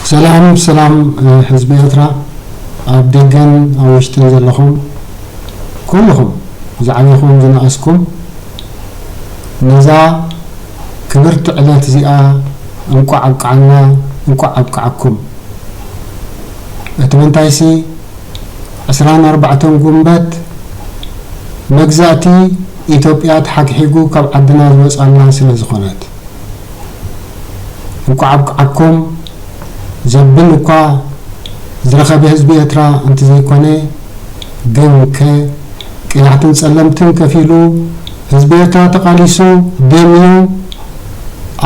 ሰላም ሰላም፣ ህዝቢ ኤርትራ ኣብ ደገን ኣብ ውሽጥን ዘለኹም ኩልኹም፣ ዝዓበኹም ዝነኣስኩም፣ ነዛ ክብርቲ ዕለት እዚኣ እንቋዕ ኣብቅዓና፣ እንቋዕ ኣብቅዓኩም። እቲ ምንታይሲ፣ ዕስራን ኣርባዕተን ጉንበት መግዛእቲ ኢትዮጵያ ተሓግሒጉ ካብ ዓድና ዝወጻና ስለ ዝኾነት። እንቋዕ ኣብቅዓኩም። ዘብል እኳ ዝረኸበ ህዝቢ ኤርትራ እንተዘይኮነ፣ ግንከ ቀያሕትን ጸለምትን ከፊሉ ህዝቢ ኤርትራ ተቓሊሱ፣ ደምዩ፣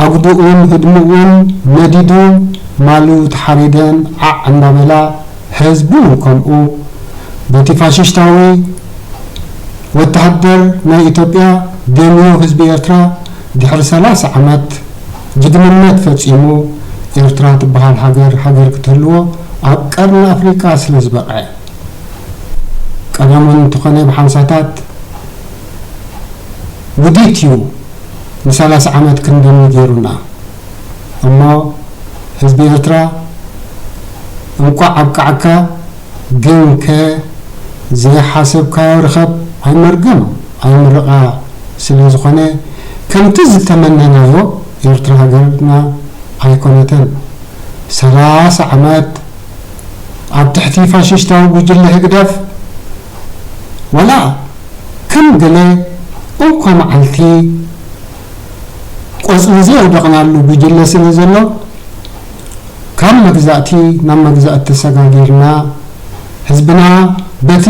ኣጉድኡን ህድምኡን ነዲዱ፣ ማሉ ተሓሪደን ዓዕ እናበላ፣ ህዝቢ እውን ከምኡ በቲ ፋሽስታዊ ወተሃደር ናይ ኢትዮጵያ ደምዩ ህዝቢ ኤርትራ ድሕሪ ሰላሳ ዓመት ጅግንነት ፈጺሙ ኤርትራ ትበሃል ሃገር ሃገር ክትህልዎ ኣብ ቀርኒ ኣፍሪቃ ስለ ዝበቕዐ። ቀደሙ እንተኾነ ብሓምሳታት ውዲት እዩ ንሰላሳ ዓመት ክንደሚ ገይሩና። እሞ ህዝቢ ኤርትራ እንቋዕ ኣብቅዓካ። ግንከ ዘይሓሰብካዮ ርኸብ ኣይመርገም ኣይምርቓ ስለ ዝኾነ፣ ከምቲ ዝተመነናዮ ኤርትራ ሃገርና ኣይኮነትን። ሰላሳ ዓመት ኣብ ትሕቲ ፋሽስታዊ ጉጅለ ህግደፍ፣ ዋላ ከም ገለ እንኮ መዓልቲ ቆጽሊ ዘየውደቕናሉ ጉጅለ ስለ ዘሎ፣ ካብ መግዛእቲ ናብ መግዛእቲ ተሰጋጊርና፣ ህዝብና በቲ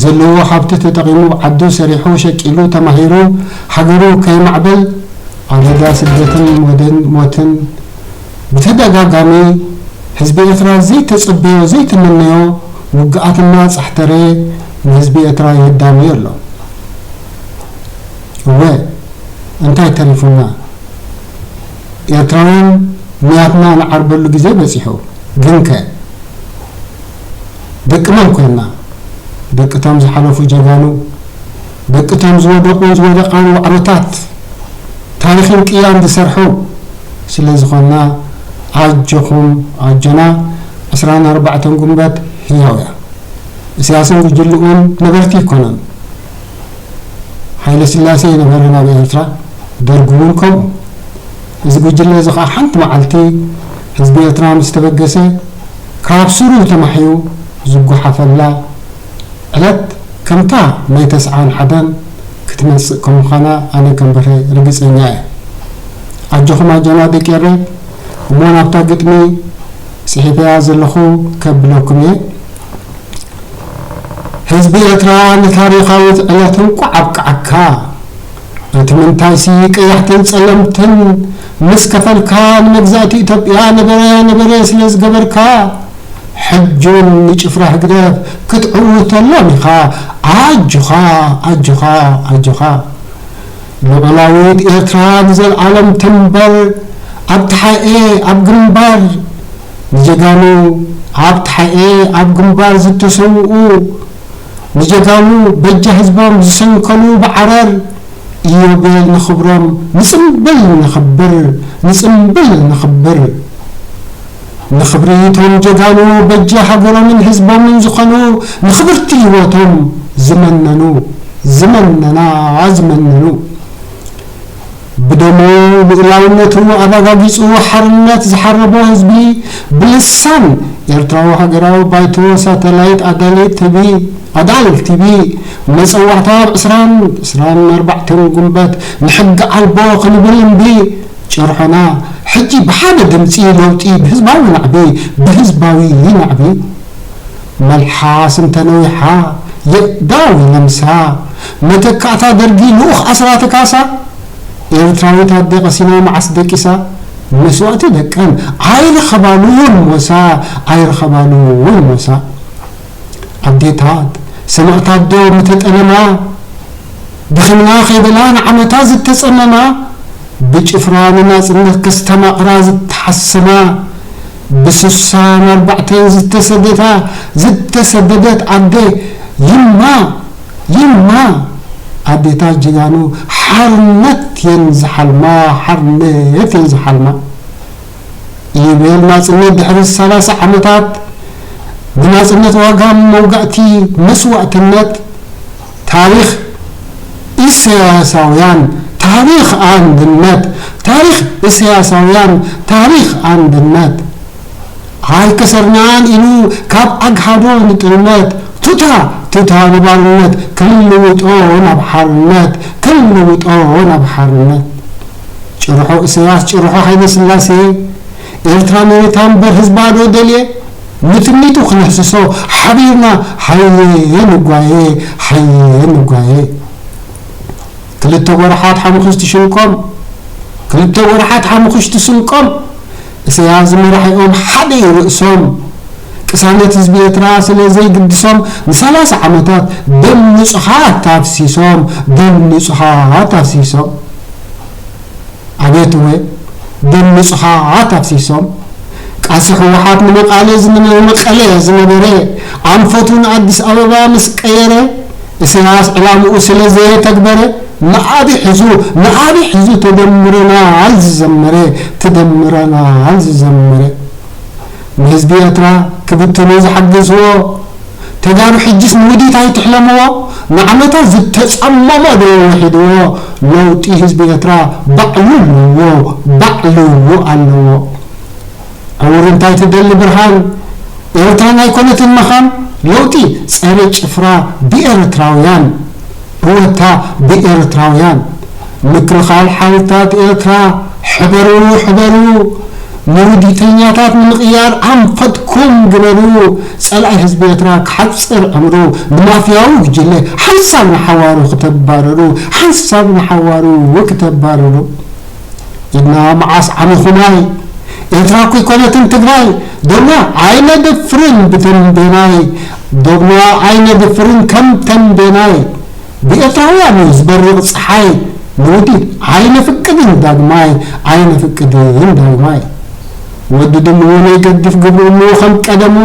ዘለዎ ሃብቲ ተጠቒሙ፣ ዓዱ ሰሪሑ፣ ሸቂሉ፣ ተማሂሩ፣ ሃገሩ ከይማዕበል፣ ኣደዳ ስደትን ሞደን ሞትን ብተደጋጋሚ ህዝቢ ኤርትራ ዘይተጸበዮ ዘይተመነዮ ውግኣትና ጻሕተረ ንህዝቢ ኤርትራ የዳምዮ ኣሎ። እወ፣ እንታይ ተሪፉና? ኤርትራውያን ንያትና ንዓርበሉ ግዜ በጺሑ። ግንከ ደቂ መን ኮይንና? ደቂ እቶም ዝሓለፉ ጀጋኑ፣ ደቂ እቶም ዝወደቑን ዝወደቓን ዋዕሮታት፣ ታሪኽን ቅያን ዝሰርሑ ስለ ዝኾንና፣ ኣጆኹም ኣጆና። ዕስራን ኣርባዕተን ጉንበት ህያው እያ። ኢሳያስን ጉጅልኡን ነበርቲ ኣይኮኑን። ሃይለ ስላሴ የነበረ ናብ ኤርትራ፣ ደርግ እውን ከምኡ። እዚ ጉጅለ እዚ ኸኣ ሓንቲ መዓልቲ ህዝቢ ኤርትራ ምስ ተበገሰ፣ ካብ ስሩ ተማሕዩ ዝጓሓፈላ ዕለት ከምታ ናይ ተስዓን ሓደን ክትመጽእ ከም ምዃና ኣነ ከም በርሀ ርግጸኛ እየ። ኣጆኹም ኣጆና ደቂ ኤረይ። እሞ ናብታ ግጥሚ ጽሒፈያ ዘለኹ ከብለኩም እየ። ህዝቢ ኤርትራ ንታሪኻዊት ዕለት እንቋዕ ኣብቅዓካ። እቲ ምንታይሲ ቀያሕትን ጸለምትን ምስ ከፈልካ፣ ንመግዛእቲ ኢትዮጵያ ነበረ ነበረ ስለ ዝገበርካ፣ ሕጂ እውን ንጭፍራ ህግደፍ ክትዕውተሎም ኢኻ። ኣጆኻ፣ ኣጆኻ፣ ኣጆኻ። ልዑላዊት ኤርትራ ንዘለኣለም ትንበር። ኣብ ተሓኤ ኣብ ግንባር ንጀጋኑ፣ ኣብ ተሓኤ ኣብ ግንባር ዝተሰውኡ ንጀጋኑ፣ በጃ ህዝቦም ዝሰንከሉ ብዓረር ኢዮቤል ንኽብሮም ንጽምብል ነኽብር፣ ንጽምብል ነኽብር። ንኽብሪ እቶም ጀጋኑ በጃ ሃገሮምን ህዝቦምን ዝኾኑ፣ ንኽብርቲ ህይወቶም ዝመነኑ፣ ዝመነና፣ ዝመነኑ። ብደሙ ልኡላውነቱ ኣረጋጊጹ ሓርነት ዝሓረቦ ህዝቢ፣ ብልሳን ኤርትራዊ ሃገራዊ ባይቶ ሳተላይት ኣዳል ቲቪ፣ ኣዳል ቲቪ፣ መጸዋዕታ ኣብ ዕስራን፣ ዕስራን ኣርባዕተን ጉንበት ንሕጊ ኣልቦ ክንብል እምቢ፣ ጭርሖና ሕጂ ብሓደ ድምጺ ለውጢ ብህዝባዊ ናዕቢ፣ ብህዝባዊ ናዕቢ። መልሓስ እንተነዊሓ የእዳው ይለምሳ፣ መተካእታ ደርጊ ልኡኽ ኣስራተ ካሳ። ኤርትራዊት ኣደ ቀሲና መዓስ ደቂሳ፣ መስዋእቲ ደቀን ኣይረኸባሉን ሞሳ፣ ኣይረኸባሉን ሞሳ። ኣዴታት ሰማእታት ዶ ምተጠለማ፣ ደኺምና ከይበላ ንዓመታት ዝተጸመማ፣ ብጭፍራ ንናጽነት ከስተማቕራ ዝተሓሰማ፣ ብስሳን ኣርባዕተን ዝተሰደታ፣ ዝተሰደደት ኣደ ይማ፣ ይማ፣ ኣዴታት ጀጋኑ ሓርነት የን ዝሓልማ፣ ሓርነት የን ዝሓልማ። ይብል ናጽነት ድሕሪ ሰላሳ ዓመታት ብናጽነት ዋጋ መውጋእቲ መስዋእትነት ታሪኽ ኢሳያሳውያን ታሪኽ ኣንድነት ታሪኽ ኢሳያሳውያን ታሪኽ ኣንድነት ኣይከሰርናን ኢሉ ካብ ኣግሃዶ ንጥልነት ቱታ ቱታ ንባርነት ክንልውጦ ናብ ሓርነት ክንልውጦ ናብ ሓርነት ጭርሖ ኢሳያስ ጭርሖ ሃይለ ስላሴ ኤርትራ መሬታ እምበር ህዝባ ዶ ደልየ ንትምኒቱ ክነህስሶ ሓቢርና ሃየ ንጓየ ሃየ ንጓየ ክልተ ጎርሓት ሓሙኽሽቲ ሽንቆም ክልተ ጎርሓት ሓሙኽሽቲ ስንቆም ኢሳያስ ዝመራሒኦም ሓደ እዩ ርእሶም ቅሳነት ህዝቢ ኤርትራ ስለ ዘይግድሶም ንሰላሳ ዓመታት ደም ንጹሃት ኣፍሲሶም ደም ንጹሃት ኣፍሲሶም ኣቤት እወ ደም ንጹሃት ኣፍሲሶም ቃልሲ ህወሓት ንመቐለ ዝነበረ ኣንፈቱ ንኣዲስ ኣበባ ምስ ቀየረ ኢሳያስ ዕላምኡ ስለ ዘየተግበረ ንኣቢ ሒዙ ንኣቢ ሒዙ ተደምረናል ዝዘመረ ተደምረናል ዝዘመረ ንህዝቢ ኤርትራ ክብትኑ ዝሓገዝዎ ተጋሩ ሕጅስ ንውዲት ኣይትሕለምዎ ንዓመታት ዝተጸመሞ ዶ ወሒድዎ ለውጢ ህዝቢ ኤርትራ ባዕሉ ኣለዎ ባዕሉ ኣለዎ ዕውር እንታይ ትደሊ ብርሃን ኤርትራ ናይ ኮነትን መኻን ለውጢ ጸረ ጭፍራ ብኤርትራውያን እወታ ብኤርትራውያን ምክልኻል ሓይልታት ኤርትራ ሕበሩ ሕበሩ ንውዲተኛታት ንምቕያር ኣንፈትኩም ግበሩ ጸላኢ ህዝቢ ኤርትራ ክሓጽር ዕምሩ ንማፍያዊ ጉጅለ ሓንሳብ ንሓዋሩ ክተባረሩ ሓንሳብ ንሓዋሩ ክተባረሩ ኢድና መዓስ ዓሚኹማይ ኤርትራ እኮ ኣይኮነትን ትግራይ ዶብና ኣይነድፍርን ብተንቤናይ ዶብና ኣይነድፍርን ከም ተንቤናይ ብኤርትራውያን እዩ ዝበርቕ ፀሓይ ንውዲት ኣይነፍቅድን ዳግማይ ኣይነፍቅድን ዳግማይ ወዲ ድሙ ነይገድፍ ግብሩ እሞ ከም ቀደሙ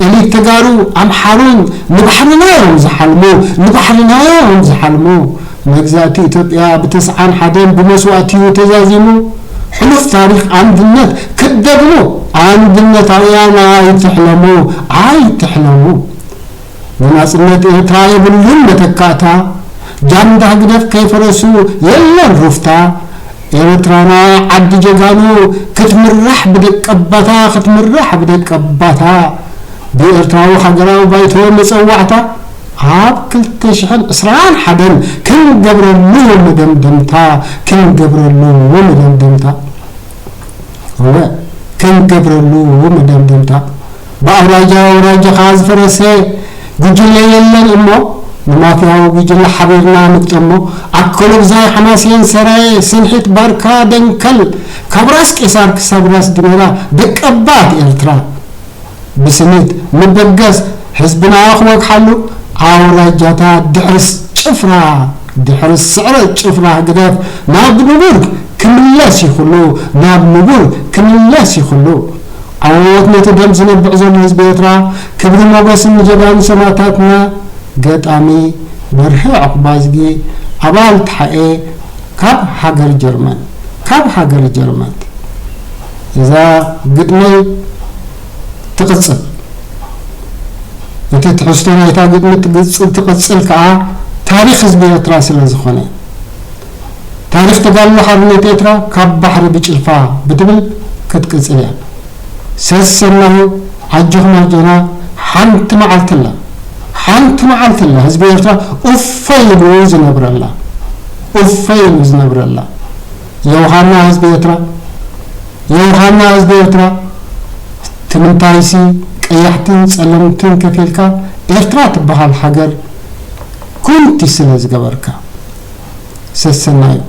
ኤሊት ተጋሩ ኣምሓሩን ንባሕርና እዮም ዝሓልሙ ንባሕርና እዮም ዝሓልሙ መግዛእቲ ኢትዮጵያ ብተስዓን ሓደን ብመስዋእቲ እዩ ተዛዚሙ ሕሉፍ ታሪኽ ኣንድነት ክትደግሙ ኣንድነታውያን ኣይትሕለሙ ኣይትሕለሙ ንናጽነት ኤርትራ የብሉን መተካእታ ጃንዳ ህግደፍ ከይፈረሱ የለን ሩፍታ ኤርትራና ዓዲ ጀጋኑ ክትምራሕ ብደቀባታ ክትምራሕ ብደቀባታ ብኤርትራዊ ሃገራዊ ባይቶ መጸዋዕታ ኣብ ክልተ ሽሕን ዕስራን ሓደን ክንገብረሉ መደምደምታ ክንገብረሉ መደምደምታ እወ ክንገብረሉ መደምደምታ ብኣውራጃ ኣውራጃኻ ዝፈረሰ ጉጅለ የለን እሞ ንማፍያዊ ጉጅለ ሓቢርና ንግጠሞ ኣኮሎግዛይ ሓማስየን ሰራየ ስንሒት ባርካ ደንከል ካብ ራስ ቄሳር ክሳብ ራስ ድሜራ ደቀባት ኤርትራ ብስኒት ንበገስ ህዝብና ክወግሓሉ ኣውራጃታት ድሕርስ ጭፍራ ድሕርስ ስዕረት ጭፍራ ህግደፍ ናብ ንቡር ክምለስ ይኽሉ ናብ ንቡር ክምለስ ይኽሉ ዓወት ነቲ ደም ዝነብዕ ዘሎ ህዝቢ ኤርትራ ክብሪ ሞገስን ንጀጋኑ ሰማእታትና ገጣሚ በርሀ ዑቕባዝጊ ኣባል ተሓኤ ካብ ሃገር ጀርመን ካብ ሃገር ጀርመን እዛ ግጥመይ ትቕጽል። እቲ ትሕዝቶ ናይታ ግጥሚ ትግጽል ትቕጽል ከኣ ታሪኽ ህዝቢ ኤርትራ ስለ ዝኾነ፣ ታሪኽ ተጋድሎ ሓርነት ኤርትራ ካብ ባሕሪ ብጭልፋ ብትብል ክትቅጽል እያ። ሰሰናዩ ኣጆኹም ኣጆና ሓንቲ መዓልቲ ኣላ፣ ሓንቲ መዓልቲ ኣላ ህዝቢ ኤርትራ ኡፈ ኢሉ ዝነብረላ፣ ኡፈ ኢሉ ዝነብረላ። የውሃና ህዝቢ ኤርትራ፣ የውሃና ህዝቢ ኤርትራ፣ ትምንታይሲ ቀያሕትን ጸለምትን ከፊልካ ኤርትራ ትበሃል ሃገር ኩንቲ ስለ ዝገበርካ። ሰሰናዩ።